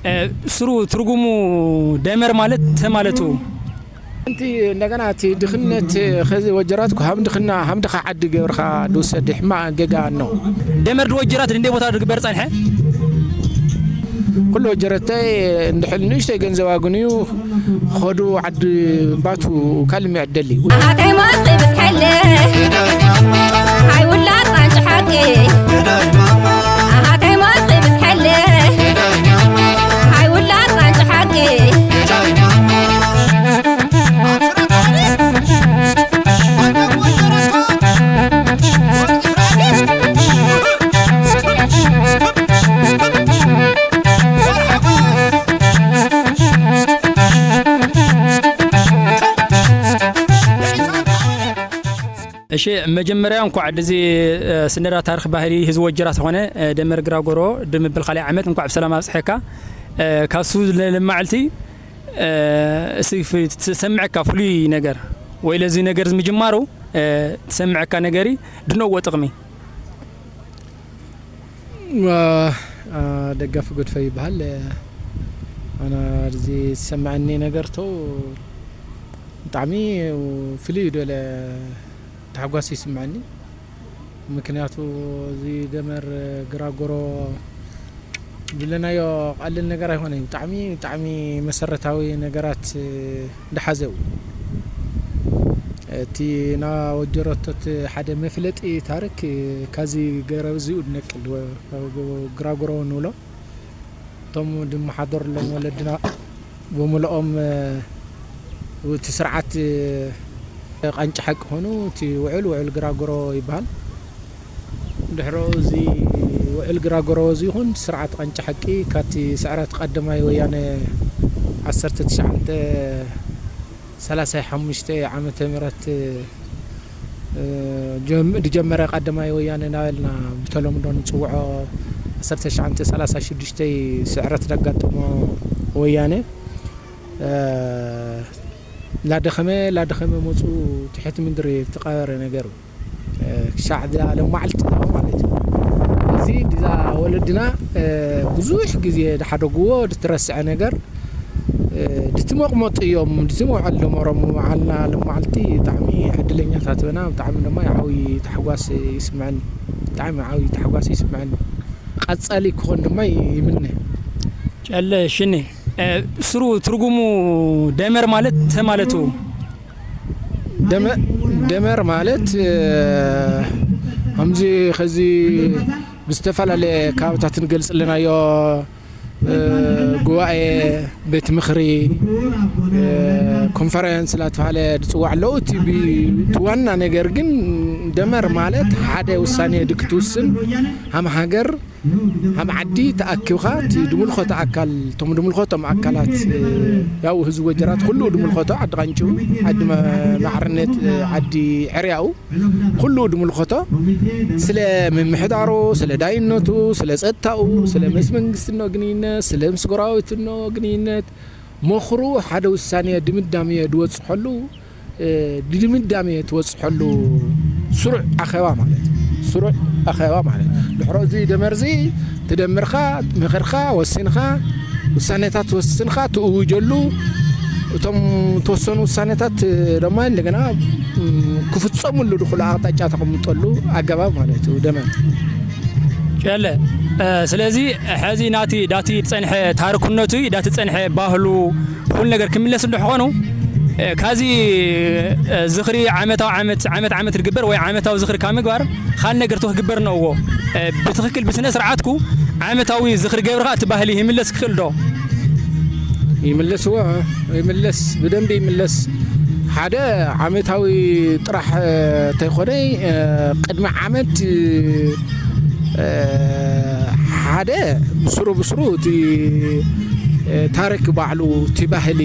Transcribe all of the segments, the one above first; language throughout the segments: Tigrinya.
እ፣ ስሩ ትርጉሙ ደመር ማለት ተ ማለቱ። እንቲ እንደገና እቲ ድኽነት ኸዚ ወጀራት እኮ ሃም ድኽና፣ ሃም ድኻ ዓዲ ገብርኻ ድውሰድ ሕማቕ ጌጋ ነው። ደመር ድወጀራት እንደ ቦታ ድግበር ጸንሐ? ኩሉ ወጀረተይ እንድሕል ንእሽተይ ገንዘብ ኣግንዩ ኸዱ ዓዲ ባቱ ካልእ ምዕደል እዩ። ኣሃተይ ሞት ይብዝሐለ። ሃይ ውላድ ቃንጭ ሓቂ። ኣሃተይ ሞት ይብዝሐለ። ሃይ ውላድ ቃንጭ ሓቂ። እሺ፣ መጀመርያ እንኳዕ ድዚ፣ እ፣ ስነዳ ታሪኽ ባህሊ ህዝቢ ወጀራት ዝኾነ፣ እ፣ ደመር ግራጎሮ ድምብል ካልኣይ ዓመት እንኳዕ ብሰላም ኣብጽሐካ። እ፣ ካብሱ ለ-፣ ለማዕልቲ፣ እ፣ እሲ ፍ-፣ ትሰምዐካ ፍሉይ ነገር ወይ ለዚ ነገር ምጅማሩ፣ እ፣ ትሰምዐካ ነገሪ ድነዎ ጥቕሚ? ዋ፣ አ፣ ደጋፊ ጎድፈ ይበሃል። ኣነ እዚ ዝሰምዐኒ ነገር ቶ ብጣዕሚ ፍልይ ዝበለ ታሕጓስ ይስምዐኒ። ምክንያቱ እዚ ደመር ግራጎሮ ዝብለናዮ ቀሊል ነገር ኣይኮነን። ብጣዕሚ፣ ብጣዕሚ መሰረታዊ ነገራት ዝሓዘ እዩ። እቲ ናወጀረቶት ሓደ መፍለጢ ታሪክ ካዚ ገረብ እዚኡ ነቅል ወ-፣ ግራጎሮ ንብሎ። እቶም ዝመሓደሩሎም ወለድና ብምልኦም፣ እ፣ እቲ ስርዓት፣ እ፣ ቃንጫ ሓቂ ኾኑ እቲ ውዕል፣ ውዕል ግራጎሮ ይበሃል። ድሕሮ እዚ ውዕል ግራጎሮ እዚ ይኹን ስርዓት ቃንጫ ሓቂ ካብቲ ስዕረት ቀዳማይ ወያነ ዓሰርተ ትሽዓተ ሰላሳ ሓሙሽተ ዓመተ ምህረት፣ እ፣ ጀም-፣ ዝጀመረ ቀዳማይ ወያነ እናበልና ብተለምዶ ንጽውዖ ዓሰርተ ትሽዓተ ሰላሳ ሽዱሽተ ስዕረት ዘጋጠሞ ወያነ፣ እ፣ ላደኸመ ላደኸመ መጹ ትሕቲ ምድሪ ተቐበረ ነገሩ። እ፣ ክሻዕ እዛ ሎማዓልቲ ማለት እዩ። እዚ ድዛ ወለድና፣ እ፣ ብዙሕ ግዜ ድሓደግዎ ድትረስዐ ነገር፣ እ፣ ድትመቕመጡ እዮም፣ ድትመውዓል ደመሮም መዓልና ሎማዓልቲ ብጣዕሚ ዕድለኛታት በና፣ ብጣዕሚ ድማ ዓብዪ ታሕጓስ ይስምዐኒ፣ ብጣዕሚ ዓብዪ ታሕጓስ ይስምዐኒ። ቀጻሊ ክኾን ድማ ይምነ። ጨለ ሽኔ፣ እ፣ ስሩ ትርጉሙ ደመር ማለት ተ ማለቱ? ደመ-፣ ደመር ማለት፣ እ፣ ከምዚ ኸዚ ብዝተፈላለየ ከባብታት ንገልጽ ኣለናዮ፣ እ፣ ጉባኤ፣ ቤት ምኽሪ፣ እ፣ ኮንፈረንስ ላተባሃለ ዝጽዋዕ ኣለዉ። እቲ ብ-፣ እቲ ዋና ነገር ግን ደመር ማለት ሓደ ውሳኔ ድክትውስን ሃም ሃገር ሃም ዓዲ ተኣኪብካ እቲ ድምልኸቶ ኣካል፣ እቶም ድምልኸቶም ኣካላት፣ እ፣ ያው ህዝቢ ወጀራት ኩሉ ድምልኸቶ ዓዲ ቃንጭ፣ ዓዲ መ-፣ ማዕርነት፣ እ፣ ዓዲ ዕርያኡ ኩሉ ድምልኸቶ ስለ ምምሕዳሩ፣ ስለ ዳይነቱ፣ ስለ ጸጥታኡ፣ ስለ ምስ መንግስቲ እኖ ግንኙነት፣ ስለ ምስ ጎረባብቲ እኖ ግንኙነት መኽሩ ሓደ ውሳኔ ድምዳሜ ድወጽሖሉ፣ እ፣ ድምዳሜ ትወጽሖሉ ስሩዕ ኣኼባ ማለት እዩ። ስሩዕ ኣኼባ ማለት ድሕሮ እዚ ደመርዚ ትደምርካ፣ ምኽርካ ወሲንካ፣ ውሳኔታት ወሲንካ ትእውጀሉ፣ እቶም ተወሰኑ ውሳኔታት ድማ እንደገና፣ ም፣ ክፍጸሙሉ ድኽሉ ኣቕጣጫ ተቐምጠሉ ኣገባብ ማለት እዩ ደመር። ጨለ፣ እ፣ ስለዚ ሕዚ ናቲ ዳቲ ዝጸንሐ ታርክነቱ፣ ዳቲ ዝጸንሐ ባህሉ፣ ኩሉ ነገር ክምለስ እንድሕኾኑ፣ እ፣ ካዚ፣ እ፣ ዝኽሪ ዓመታዊ ዓመት፣ ዓመት ዓመት ዝግበር ወይ ዓመታዊ ዝኽሪ ካብ ምግባር ካልእ ነገር ተክግበር ነዎ። እ፣ ብትኽክል ብስነ ስርዓትኩ ዓመታዊ ዝኽሪ ገብርኻ እቲ ባህሊ ይምለስ ክኽእል ዶ? ይምለስዎ፣ ይምለስ፣ ብደንቢ ይምለስ። ሓደ ዓመታዊ ጥራሕ፣ እ፣ ተይኮነ፣ እ፣ ቅድሚ ዓመት፣ እ፣ ሓደ ብስሩ ብስሩ እቲ፣ እ፣ ታሪክ ባዕሉ፣ እቲ ባህሊ፣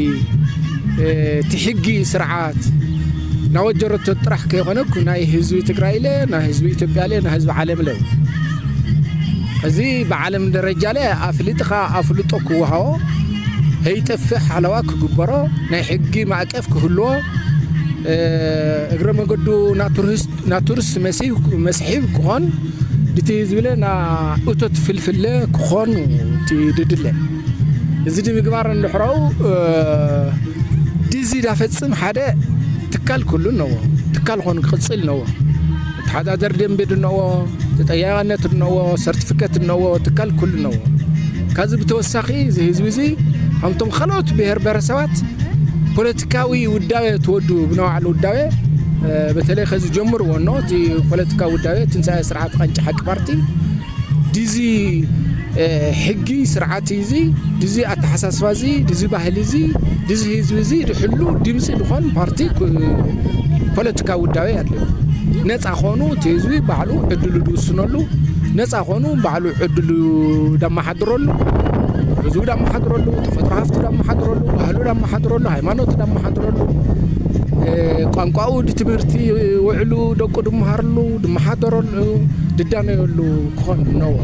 እ፣ እቲ ሕጊ ስርዓት ናወጀረቶ ጥራሕ ከይኮነ ናይ ህዝቢ ትግራይ ኢለ፣ ናይ ህዝቢ ኢትዮጵያ ኢለ፣ ናይ ህዝቢ ዓለም ኢለ። እዚ ብዓለም ደረጃ ኢለ ኣፍልጥኻ ኣፍልጦ ክወሃቦ፣ ከይጠፍእ ሓለዋ ክግበሮ፣ ናይ ሕጊ ማዕቀፍ ክህልዎ፣ እ፣ እግረ መገዱ ናቱሪስት ናቱርስ መሲብ፣ መስሒብ ክኾን ድቲ ዝብለ ና እቶት ፍልፍለ ክኾን እቲ ድድለ። እዚ ንምግባር እንድሕረው ድዚ ዳፈጽም ሓደ ትካል ኩሉ ነዎ። ትካል ኾኑ ክቕጽል ነዎ። ተሓዳደር ደንቢ ድነዎ፣ ተጠያቂነት ድነዎ፣ ሰርቲፊኬት ድነዎ፣ ትካል ኩሉ ነዎ። ካብዚ ብተወሳኺ እዚ ህዝቢ እዚ ከምቶም ካልኦት ብሔር ብሔረሰባት ፖለቲካዊ ውዳቤ ትወዱ ብነባዕሉ ውዳቤ በተለይ ከዚ ጀምርዎ እኖ እቲ ፖለቲካዊ ውዳቤ ትንሳኤ ስርዓት ቃንጫ ሓቂ ፓርቲ ድዚ ሕጊ ስርዓት እዚ ድዚ ኣተሓሳስባ እዚ ድዚ ባህሊ እዚ ድዚ ህዝቢ እዚ ድሕሉ ድምፂ ዝኾን ፓርቲ ፖለቲካዊ ውዳቤ ኣድልዮ። ነፃ ኾኑ እቲ ህዝቢ ባዕሉ ዕድሉ ድውስነሉ፣ ነፃ ኾኑ ባዕሉ ዕድሉ ዳመሓድረሉ፣ ህዝቡ ዳመሓድረሉ፣ ተፈጥሮ ሃፍቱ ዳመሓድረሉ፣ ባህሉ ዳመሓድረሉ፣ ሃይማኖቱ ዳመሓድረሉ፣ ቋንቋኡ ድትምህርቲ ውዕሉ ደቁ ድመሃርሉ ድመሓደረሉ ድዳነየሉ ክኾን ነዎ።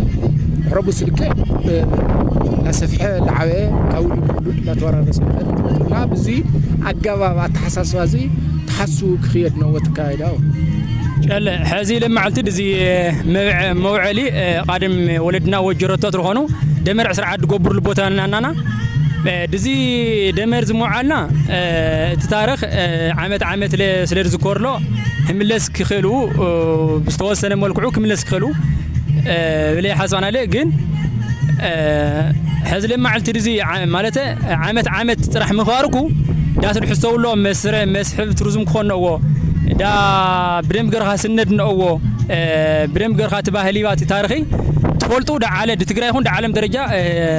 ሕረቡ ስልክዕ ላሰፍሐ ላዓበየ ካብ ውሉድ ውሉድ ላተወራረሰ ይኸድ እና ብዚ ኣገባብ ኣተሓሳስባ እዚ ተሓሱ ክኽየድ ነዎ ትካይዳው። ጨለ ሕዚ ለመዓልቲ ድዚ መውዐሊ ቃድም ወለድና ወጀረቶ ትኾኑ ደመር ዕስራ ዓዲ ጎብርሉ ቦታ ናናና ድዚ ደመር ዝመውዓልና እቲ ታሪኽ ዓመት ዓመት ስለ ዝዝከርሎ ህምለስ ክኽእሉ ብዝተወሰነ መልክዑ ክምለስ ክኽእሉ ብለይ ሓሳብና ግን ሕዚ ለመዓልቲ ድዚ ማለት ዓመት ዓመት ጥራሕ ምኽባርኩ ዳስ ድሕሰውሎ መስረ መስሕብ ቱሪዝም ክኾን ነዎ ዳ ብደንብ ገርኻ ስነድ ነዎ ብደንብ ገርኻ እቲ ባህሊ ባቲ ታሪኺ ትፈልጡ ዳዓለ ድትግራይ ይኹን ዳዓለም ደረጃ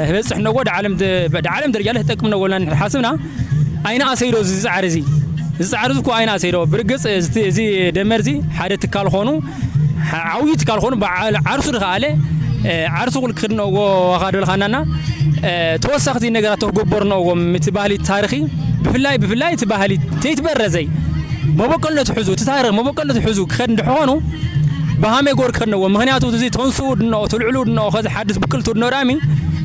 ህበፅሕ ነዎ ዳዓለም ደረጃ ለህጠቅም ነዎ ሓስብና ኣይና ኣሰይዶ ዝፃዕር እዚ ዝፃዕር ዝኮ ኣይና ኣሰይዶ ብርግፅ እዚ ደመር እዚ ሓደ ትካል ኾኑ ዓብዪ ትካል ኾኑ በዓል ዓርሱ ድኸኣለ ዓርሱ ኩል ክድነዎ ዋኻ ደልኻናና ተወሳኽቲ ነገራት ተክገበሩ ነዎም እቲ ባህሊ ታሪኺ ብፍላይ ብፍላይ እቲ ባህሊ ተይትበረዘይ መበቀልነቱ ሕዙ እቲ ታሪኽ መበቀልነቱ ሕዙ ክኸድ እንድሕኾኑ ብሃመይ ጎር ክኸድ ነዎ ምክንያቱ እዚ ተንስኡ ድነኦ ትልዕሉ ድነኦ ከዚ ሓድስ ብቅልቱ ድነኦ ዳሚ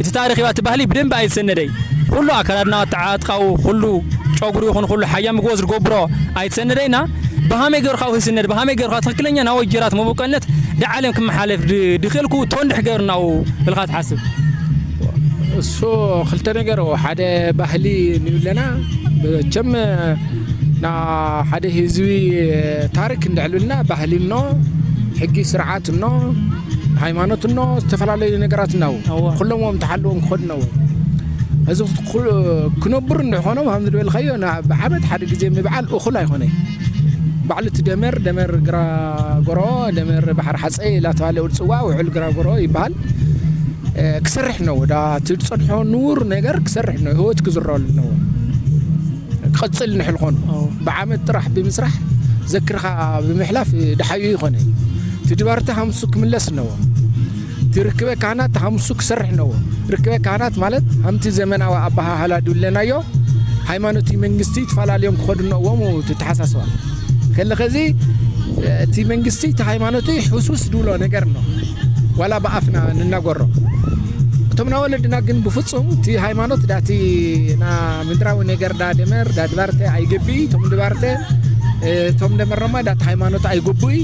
እቲ ታሪኽ ባ እቲ ባህሊ ብደንብ ኣይሰነደይ ኩሉ ኣከዳድና ተዓጥቃው ኩሉ ጨጉሩ ይኹን ኩሉ ሓያ ምግቦ ዝገብሮ ኣይትሰነደይና ብሃመይ ገርካ ውህስነት ብሃመይ ገርካ ትክክለኛ ናወጀራት መበቀልነት ደዓለም ክመሓለፍ ድኽልኩ ቶንድሕ ገርናው ብልካ ትሓስብ እሱ ክልተ ነገር ሓደ ባህሊ ንብለና ብቸም ና ሓደ ህዝቢ ታሪክ እንድሕልብልና ባህሊ እኖ ሕጊ ስርዓት እኖ ሃይማኖት እኖ ዝተፈላለዩ ነገራት እናው ኩሎም ዎም ተሓልዎም ክኸዱ ነዎ እዚ ክነብሩ እንድኾኖም ከም ዝበልካዮ ብዓመት ሓደ ግዜ ምብዓል እኹል ኣይኮነ ባዕሉ እቲ ደመር ደመር ግራጎሮ ደመር ባሕር ሓፀይ ላተባለ ውድ ፅዋ ውዕል ግራጎሮ ይበሃል ክሰርሕ ነው ዳ እቲ ዝፀንሖ ንውር ነገር ክሰርሕ ነው ህይወት ክዝረሉ ነው ክቐፅል ንሕል ኾኑ ብዓመት ጥራሕ ብምስራሕ ዘክርኻ ብምሕላፍ ድሓዩ ይኾነ እቲ ድባርቲ ሃምሱ ክምለስ ነው እቲ ርክበ ካህናት ሃምሱ ክሰርሕ ነዎ ርክበ ካህናት ማለት ሃምቲ ዘመናዊ ኣባሃህላ ድብለናዮ ሃይማኖት መንግስቲ ትፈላለዮም ክኸዱ ነዎም ትተሓሳስባ ከለኸዚ እቲ መንግስቲ እቲ ሃይማኖት ሕሱስ ድብሎ ነገር ነው ዋላ ብኣፍና ንናገሮ እቶም ናወለድና ግን ብፍጹም እቲ ሃይማኖት ዳቲ ና ምድራዊ ነገር ዳ ደመር ዳ ድባርተ ኣይገቢ እቶም ድባርተ እቶም ደመረማ ዳቲ ሃይማኖት ኣይገቡይ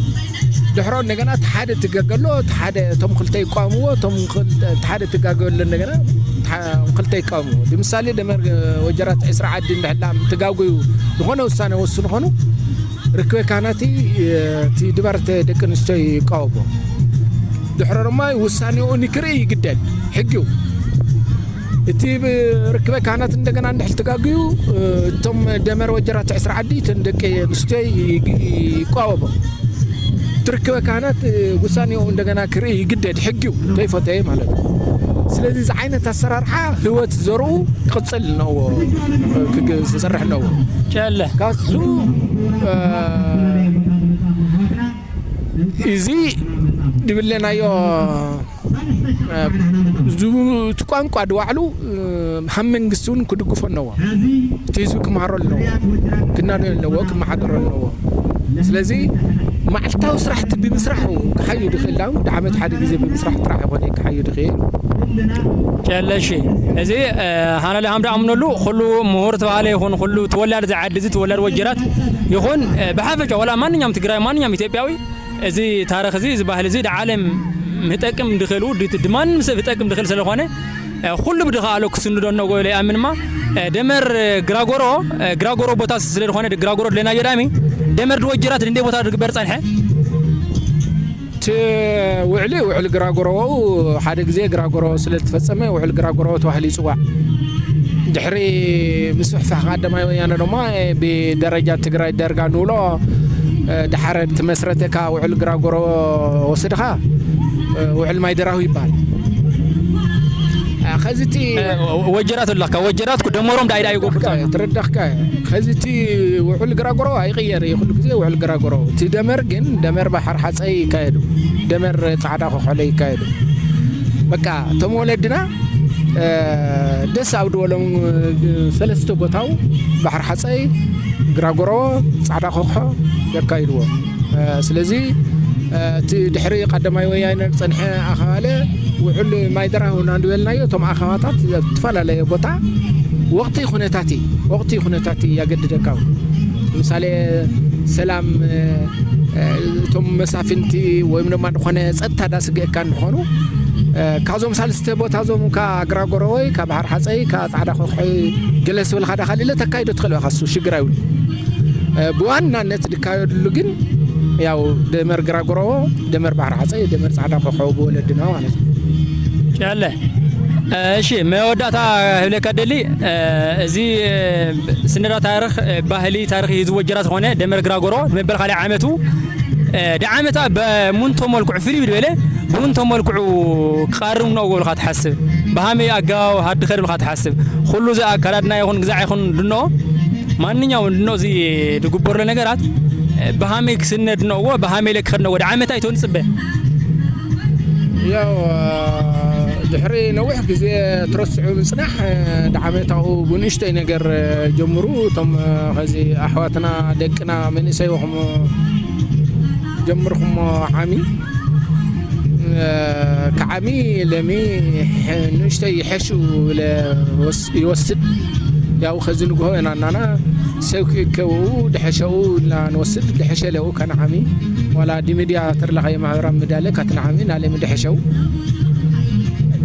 ድሕሮ እንደገና እቲ ሓደ ትጋገ ኣሎ፣ እቲ ሓደ እቶም ክልተ ይቃወምዎ፣ እቶም ክል- እቲ ሓደ ትጋገ ኣሎ እንደገና እታ- ክልተ ይቃወምዎ። ንምሳሌ ደመር ወጀራት ዕስራ ዓዲ እንድሕላ ትጋጉዩ ዝኾነ ውሳነ ወስኑ ኾኑ ርክበ ካህናት እቲ ድባርተ ደቂ ኣንስትዮ ይቃወሞ። ድሕሮ ድማ ውሳኔኡ ንክርኢ ይግደድ ሕጊው እቲ ብ- ርክበ ካህናት እንደገና እንድሕል ትጋግዩ እቶም ደመር ወጀራት ዕስራ ዓዲ እተን ደቂ ኣንስትዮ ይ- ይ- ይቋወሞ ትርክበ ካህናት ውሳኔኡ እንደገና ክርኢ ይግደድ ሕጊው ተይፈተየ ማለት እዩ ስለዚህ እዚ ዓይነት ኣሰራርሓ ህይወት ዘርኡ ክቕፅል ነዎ ክግ- ክሰርሕ ነዎ ጨለ ካሱ እዚ ድብለናዮ እቲ ቋንቋ ድባዕሉ ሃም መንግስቲ እውን ክድግፎ ኣለዎ እቲ ህዝቢ ክመሃሮ ኣለዎ ክናዶ ኣለዎ ክመሓደሮ ኣለዎ ስለዚ ማዕልታዊ ስራሕቲ ብምስራሕ ክሓዩ ድኽእል ዳ ወዲ ዓመት ሓደ ግዜ ብምስራሕ ጥራሕ ይኾነ ክሓዩ ድኽእል ጨለሺ እዚ ሃናለ ሃምዳ ኣምነሉ ኩሉ ምሁር ተባሃለ ይኹን ኩሉ ተወላድ ዝዓዲ እዚ ተወላድ ወጀራት ይኹን ብሓፈሻ ወላ ማንኛውም ትግራይ ማንኛውም ኢትዮጵያዊ እዚ ታሪኽ እዚ እዚ ባህሊ እዚ ንዓለም ህጠቅም ድኽእሉ ድማንም ሰብ ህጠቅም ድኽእል ስለኾነ እ፣ ኩሉ ብድኻ ኣሎ ክስንዶ እነጎ ኢለ ይኣምን እማ፣ እ፣ ደመር፣ እ፣ ግራጎሮ፣ እ፣ ግራጎሮ ቦታ ስለ ዝኾነ ድ-፣ ግራጎሮ ድለናዮ ዳሚ፣ ደመር ድወጀራት ድንደይ ቦታ ድግበር ጸንሐ? እቲ ውዕሊ፣ ውዕል ግራጎሮ ሓደ ግዜ ግራጎሮ ስለ ዝተፈጸመ ውዕል ግራጎሮ ተባሂሉ ይጽዋዕ። ድሕሪ ምስፍሕፋሕ ቀዳማይ ወያነ ድማ፣ እ፣ ብደረጃ ትግራይ ደርጋ ንብሎ፣ እ፣ ድሓረ እቲ መስረተ ካብ ውዕል ግራጎሮ ወስድኻ፣ እ፣ ውዕል ማይ ደራሁ ይበሃል። እ፣ ኸዚ እቲ እ፣ ወ-፣ ወጀራት ኣለካ፣ ወጀራት ክደመሮም ዳይ ዳይ ይጎብሩ። ትረዳኽካ። ኸዚ እቲ ውዕል ግራጎሮ ኣይቕየር እዩ፣ ኩሉ ግዜ ውዕል ግራጎሮ። እቲ ደመር ግን፣ ደመር ባሕር ሓፀይ ይካየዱ፣ ደመር ፃዕዳ ኮኾለ ይካየዱ። በቃ፣ እቶም ወለድና፣ እ፣ ደስ ኣብ ድበሎም፣ እ፣ ሰለስተ ቦታው፣ ባሕር ሓፀይ፣ ግራጎሮ፣ ፃዕዳ ኮኾ የካይድዎ። እ፣ ስለዚ፣ እ፣ እቲ ድሕሪ ቀዳማይ ወያነ ዝጸንሐ ኣኻለ ውዕል ማይ ደራሁ እናንበልናዮ፣ እቶም ኣኻባታት ኣብ ዝተፈላለየ ቦታ ወቕቲ ኩነታት እዩ። ወቕቲ ኩነታት እዩ ያገድደካ። ንምሳሌ፣ ሰላም፣ እ፣ እ፣ እቶም መሳፍንቲ ወይም ድማ ዝኾነ ጸጥታ ዳስግአካ እንኾኑ፣ እ፣ ካብዞም ሳልስተ ቦታ እዞም፣ ካብ ግራጎሮ ወይ ካብ ባሕር ሓፀይ፣ ካብ ጻዕዳ ኮኾይ፣ ገለ ስበልካ ዳኻ ሊለ ተካይዶ ትኽእል ኢኻ። እሱ ሽግር ኣይብሉን። እ፣ ብዋናነት ዝካየድሉ ግን ያው ደመር ግራጉሮ፣ ደመር ባሕሪ ሓፀይ፣ ደመር ፃዕዳ ኮኾብ ብወለድና ማለት ነው። ጨለ፣ እሺ፣ መወዳእታ ህብለካ ደሊ፣ እ፣ እዚ፣ እ፣ ስነዳ ታሪኽ፣ እ፣ ባህሊ ታሪኽ እዩ ዝወጀራ ዝኾነ ደመር ግራጉሮ መበል ካልእ ዓመቱ፣ እ፣ ደዓመታ በሙንቶ መልክዑ ፍልይ ብድበለ፣ ብሙንቶ መልክዑ ክቃርም ነው ብልካ ትሓስብ፣ ብሃመይ ኣገባብ ሃዲ ኸድ ብልካ ትሓስብ፣ ኩሉ እዚ ኣካላድና ይኹን ግዛዕ ይኹን ድኖ፣ ማንኛውም ድኖ እዚ ዝግበርሎ ነገራት፣ እ፣ ብሃመይ ክስነድ ነዎ፣ ብሃመይ ለክኸድ ነዎ፣ ደዓመታ ኣይትሆን ጽበ። ያው፣ እ፣ ድሕሪ ነዊሕ ግዜ ትረስዑ ምጽናሕ፣ እ፣ ደዓመታኡ ብንእሽተይ ነገር፣ እ፣ ጀምሩ። እቶም፣ እ፣ ኸዚ ኣሕዋትና፣ ደቅና፣ መንእሰይ ወኹም ጀምርኹሞ ዓሚ፣ እ፣ ከዓሚ ለሚ ሕ-፣ ንእሽተይ ይሐሹ ኢለ ወስ-፣ ይወስድ። ያው ኸዚ ንግሆ ኢና እናና ሰብ ክእከብኡ ድሐሸኡ ኢልና ንወስድ። ድሐሸ ለኡ ከነዓሚ ዋላ ዲሚድያ ተርላኸ የማህበራዊ ሚድያ ለካ ትንዓሚ ናለ ምድሐሸው።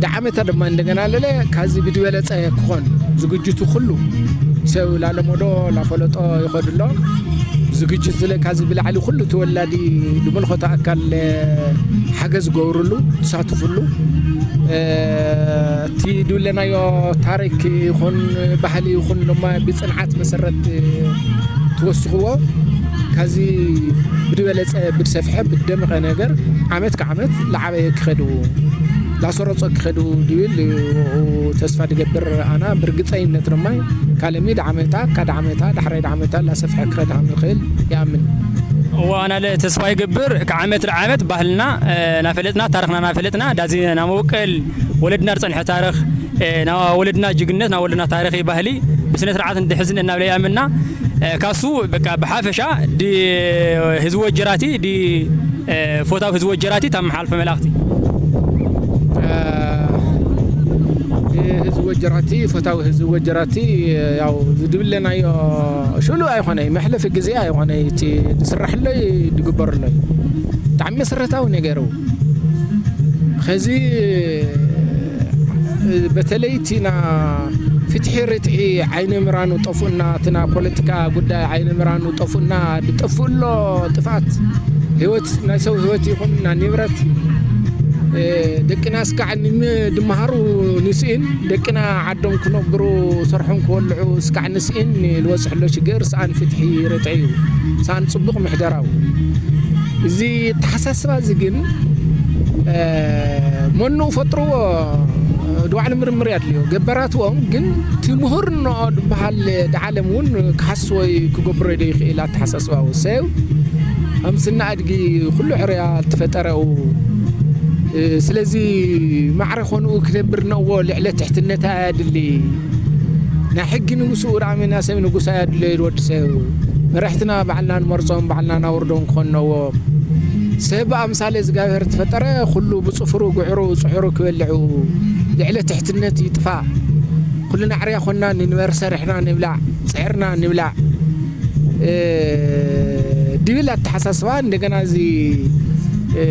ደዓመታ ድማ እንደገና ለለ ካዚ ብድበለጸ ክኾን ዝግጅቱ ኩሉ ሰብ ላለሞዶ ላፈለጦ ይኸድሎ። ዝግጅት ዝለ ካዚ ብላዕሊ ኩሉ ተወላዲ ድምልኸቶ ኣካል ሓገዝ ገብርሉ፣ ትሳትፍሉ። እ፣ እቲ ድብለናዮ ታሪክ ይኹን ባህሊ ይኹን ድማ ብጽንዓት መሰረት ትወስኽዎ። ካዚ ብድበለጸ፣ ብድሰፍሐ፣ ብደምቐ ነገር ዓመት ከዓመት ለዓበየ ክኸዱ፣ ላሰረጾ ክኸዱ ድብል ተስፋ ድገብር ኣና ብርግጸይነት ድማ ካለሚ ደዓመታ፣ ካደዓመታ፣ ዳሕራይ ደዓመታ ላሰፍሐ ክኸድ ሃም ይኽእል ይኣምን። እዋ ኣና ለ ተስፋ ይገብር፣ ከዓመት ደዓመት ባህልና፣ እ፣ ናፈለጥና፣ ታሪኽና ናፈለጥና፣ ዳዚ ናመውቀል ወለድና ዝጸንሐ ታሪኽ፣ እ፣ ና ወለድና ጅግነት፣ ና ወለድና ታሪኽ ባህሊ ብስነ ስርዓት እንድሕዝን እናብለ ይኣምንና። እ፣ ካሱ በቃ ብሓፈሻ ዲ ህዝቢ ወጀራቲ፣ ዲ፣ እ፣ ፎታው ህዝቢ ወጀራቲ ታመሓልፈ መልእኽቲ። እ፣ ዲ ህዝቢ ወጀራቲ፣ ፎታው ህዝቢ ወጀራቲ፣ ያው ዝድብለናዮ ሽሉ ኣይኾነይ፣ መሕለፊ ግዜ ኣይኾነይ፣ እቲ ዝስራሕለይ ድግበርለይ። ብጣዕሚ መሰረታዊ ነገሩ። ኸዚ በተለይ እቲ ና ፍትሒ ርትዒ ዓይኒ ምራኑ ጠፉእና፣ እቲ ና ፖለቲካ ጉዳይ ዓይኒ ምራኑ ጠፉእና፣ ድጠፍእ ኣሎ ጥፍኣት ህይወት፣ ናይ ሰብ ህይወት ይኹን ና ንብረት፣ እ፣ ደቅና እስካዕ ንም-፣ ድመሃሩ ንስኢን፣ ደቅና ዓዶም ክነብሩ፣ ሰርሖም ክወልዑ እስካዕ ንስኢን፣ ልወጽሕ ኣሎ ሽግር ሰኣን ፍትሒ ርትዒ እዩ። ሰኣን ጽቡቕ ምሕደራዊ። እዚ ኣተሓሳስባ እዚ ግን፣ እ፣ መኑ ፈጥርዎ፣ ድባዕሊ ምርምር ኣድልዮ። ገበራትዎም ግን እቲ ምሁር ንኦ ዝበሃል ደዓለም እውን ክሓስቦ ክገብሮ ዶ ይኽእል ኣተሓሳስባኡ ሰብ ከም ስነ ኣድጊ ኩሉ ሕርያ ዝተፈጠረኡ። እ፣ ስለዚ ማዕረ ኮንኡ ክነብር ነዎ ልዕለ ትሕትነት ኣያድሊ። ናይ ሕጊ ንጉሱ ራእሚና ሰብ ንጉስ ኣያድለዩ ወዲ ሰብ። መራሕትና ባዕልና ንመርጾም፣ ባዕልና ናውርዶም ክኾን ነዎ። ሰብ ኣምሳሌ እግዚኣብሔር ተፈጠረ፣ ኩሉ ብጽፍሩ፣ ጉዕሩ፣ ጽዕሩ ክበልዑ፣ ልዕለ ትሕትነት ይጥፋእ። ኩልና ዕርያ ኮንና ንንበር፣ ሰሪሕና ንብላዕ፣ ጽዕርና ንብላዕ፣ እ፣ ድብል ኣተሓሳስባ እንደገና እዚ፣ እ፣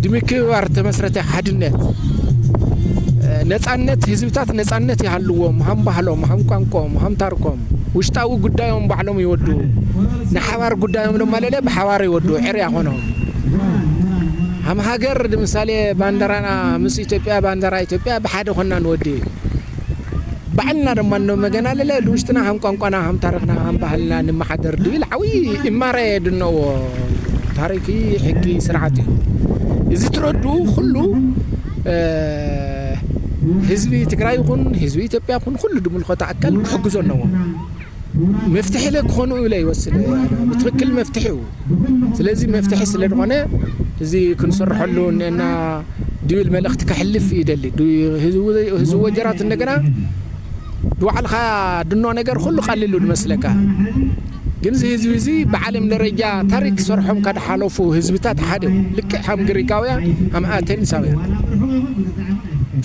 ድምክብባር ተመስረተ ሓድነት፣ እ፣ ነጻነት፣ ህዝብታት ነጻነት ይሃልዎም፣ ሃም ባህሎም፣ ሃም ቋንቋኦም፣ ሃም ታርኮም፣ ውሽጣዊ ጉዳዮም ባዕሎም ይወድኡ። ንሓባር ጉዳዮም ድማ ለለ ብሓባር ይወድኡ፣ ዕር ያኾኖም። ሃም ሃገር፣ ንምሳሌ፣ ባንደራና ምስ ኢትዮጵያ፣ ባንደራ ኢትዮጵያ ብሓደ ኾንና ንወዲ። ባዕልና ድማ እንዶ መገና ለለ፣ ልውሽጥና ሃም ቋንቋና፣ ሃም ታሪኽና፣ ሃም ባህልና ንመሓደር ድብል ዓብዪ እማረ ድነዎ ታሪኺ፣ ሕጊ፣ ስርዓት እዩ። እዚ ትረድኡ ኩሉ፣ እ፣ ህዝቢ ትግራይ ይኹን ህዝቢ ኢትዮጵያ ይኹን ኩሉ ድምልከቶ ኣካል ክሕግዞ ኣለዎ። መፍትሒ ለ ክኾኑ ኢለ ይወስድ። ብትኽክል መፍትሒ እዩ። ስለዚ መፍትሒ ስለ ዝኾነ እዚ ክንሰርሐሉ እኒአና ድብል መልእኽቲ ከሕልፍ ይደሊ። ዱ-፣ ህዝቡ፣ ህዝቡ ወጀራት እንደገና ብባዕልኻ ድኖ ነገር ኩሉ ቀሊሉ ድመስለካ። ግን እዚ ህዝቢ እዚ ብዓለም ደረጃ ታሪክ ሰርሖም ካድሓለፉ ህዝብታት ሓደ እዩ። ልክዕ ሃም ግሪካውያን፣ ሃም ኣቴንሳውያን።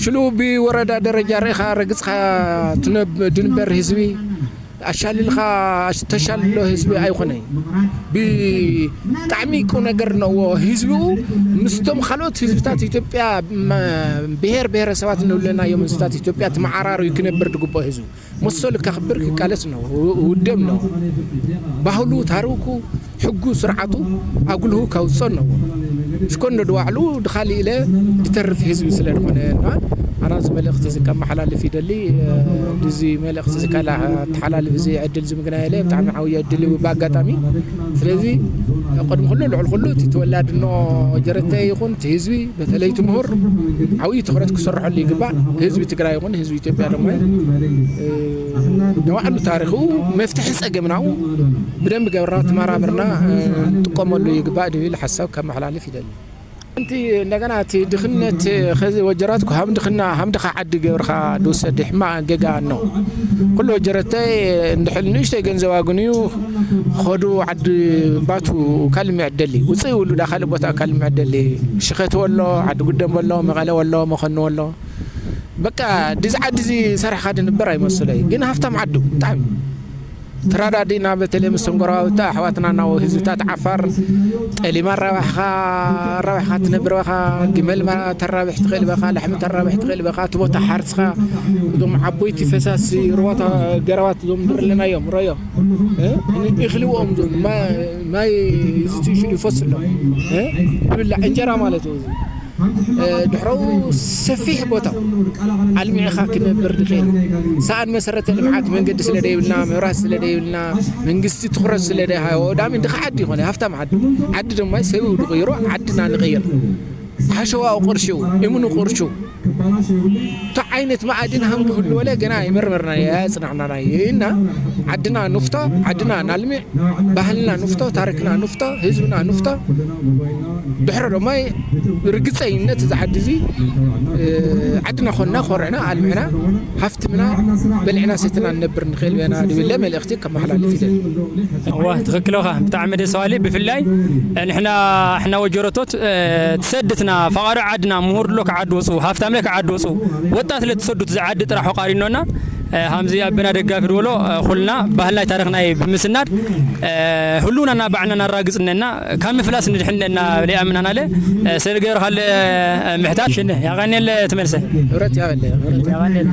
ሽሉ ብወረዳ ደረጃ ርኢኻ ረግጽኻ ትነብ-፣ ድንበር ህዝቢ ኣሻልልኻ ተሻልሎ ህዝቢ ኣይኮነይ። ብጣዕሚ ቁ ነገር ነዎ ህዝቢኡ ምስቶም ካልኦት ህዝብታት ኢትዮጵያ፣ መ-፣ ብሄር ብሄረሰባት እንብለናዮም ህዝብታት ኢትዮጵያ ተመዓራርዩ ክነብር ዝግብኦ ህዝቢ መሰሉ ከኽብር ክቃለስ ነው፣ ውደም ነው። ባህሉ፣ ታሪኩ፣ ሕጉ፣ ስርዓቱ ኣጉልሁ ከውፅኦ ነው። ሽኮን ዶ ድዋዕሉ ድኻሊ ኢለ ድተርፍ ህዝቢ ስለ ዝኾነ እና ኣና እዚ መልእኽቲ እዚ ከመሓላልፍ ይደሊ። እ፣ ድዚ መልእኽቲ እዚ ካላ ተሓላልፍ እዚ ዕድል ዝምግና የለ ብጣዕሚ ዓብየ ዕድል እዩ ብኣጋጣሚ። ስለዚ ቅድሚ ኩሉ ልዕሊ ኩሉ እቲ ተወላድኖ ጀረተ ይኹን እቲ ህዝቢ በተለይ እቲ ምሁር ዓብይ ትኹረት ክሰርሐሉ ይግባእ። ህዝቢ ትግራይ ይኹን ህዝቢ ኢትዮጵያ ድማ፣ እ፣ ንባዕሉ ታሪኹ መፍትሒ ጸገምናኡ ብደንብ ገብርና ተመራምርና፣ እ፣ ንጥቀመሉ ይግባእ ድብል ሓሳብ ከመሓላልፍ ይደሊ። እንቲ እንደገና እቲ ድኽነት ኸዚ ወጀራትኩ ሃም ድኽና፣ ሃም ድኻ ዓዲ ገብርኻ ድውሰድ ሕማቕ ጌጋ ነው። ኩሉ ወጀረተይ እንድሕል ንእሽተይ ገንዘብ ኣግንዩ ኸዱ ዓዲ ባቱ ካልእ ምዕደሊ ውፅእ ይብሉ ዳ ካልእ ቦታ ካልእ ምዕደሊ ሽኸት ወሎ፣ ዓዲ ጉደም ወሎ፣ መቐለ ወሎ፣ መኸኑ ወሎ። በቃ ድዚ ዓዲ እዚ ሰሪሕኻ ድንበር ኣይመስለይ። ግን ሃፍታም ዓዱ ብጣዕሚ ተራዳዲእና፣ በተለይ ምስ ጎረባብቲ ኣሕዋትና ናው ህዝብታት ዓፋር ጠሊማ ኣራባሕኻ፣ ኣራባሕኻ ትነብር በኻ፣ ግመል ማ-፣ ተራብሕ ትኽእል በኻ፣ ላሕሚ ተራብሕ ትኽእል በኻ፣ እቲ ቦታ ሓርስኻ፣ እዞም ዓቦይቲ ፈሳሲ ሩባታ ገረባት እዞም ንርኢ ኣለናዮም፣ ረዮ። እ? እኽልዎም እዞም ማ-፣ ማይ ዝትሽሉ ይፈስሎም። እ? ይብላዕ እንጀራ ማለት እዩ። እ፣ ድሕረኡ ሰፊሕ ቦታ ኣልሚዕኻ ክነብር ንኽእል። ሰኣን መሰረተ ልምዓት መንገዲ ስለ ደይብልና፣ መብራት ስለ ደይብልና፣ መንግስቲ ትኹረት ስለ ደይሃቦ፣ ዳሚ ድኻ ዓዲ ይኾነ፣ ሃፍታም ዓዲ። ዓዲ ድማ ሰብ ድቕይሮ፣ ዓድና ንቕይር። ሓሸዋኡ ቅርሽኡ፣ እምኑ ቅርሹ። እንታይ ዓይነት መኣድን ሃም ክህሉ ወለ ገና ኣይመርመርና፣ ኣየጽናዕናና። እና ዓድና ንፍቶ፣ ዓድና ናልሚዕ፣ ባህልና ንፍቶ፣ ታሪክና ንፍቶ፣ ህዝብና ንፍቶ። ድሕሪ ድማ ርግጸይነት እዚ ዓዲ እዚ፣ እ፣ ዓድና ኾንና፣ ኮርዕና፣ ኣልሚዕና፣ ሃፍትምና በልዕና ሰትና ንነብር ንኽእል ኢና ድብለ መልእኽቲ ከመሓላልፍ ይደሊ። እዋ፣ ትኽክል ኢኻ። ብጣዕሚ ደስ በሃሊ። ብፍላይ ንሕና፣ ሕና ወጀረቶት፣ እ፣ ትሰድትና፣ ፈቓዶ ዓድና፣ ምሁር ሎ ክዓዲ ወፁ፣ ሃፍታም ለ ክዓዲ ወፁ፣ ወጣት ለ ትሰዱት፣ እዚ ዓዲ ጥራሕ ወቓሪኖና። እ፣ ሃምዚ ኣበና ደጋፊ ድበሎ፣ እ፣ ኩልና ባህልናይ ታሪኽናይ ብምስናድ፣ እ፣ ህልውናና ባዕልና ናራግጽ እነና፣ ካብ ምፍላስ ንድሕን እነና ብለይ ኣምናና ኣለ። እ፣ ስለ ገርኻለ፣ እ፣ ምሕታት ሽነ ያቐኔለ ትመልሰ። ህብረት ያበለ፣ ህብረት ያቐኔለ።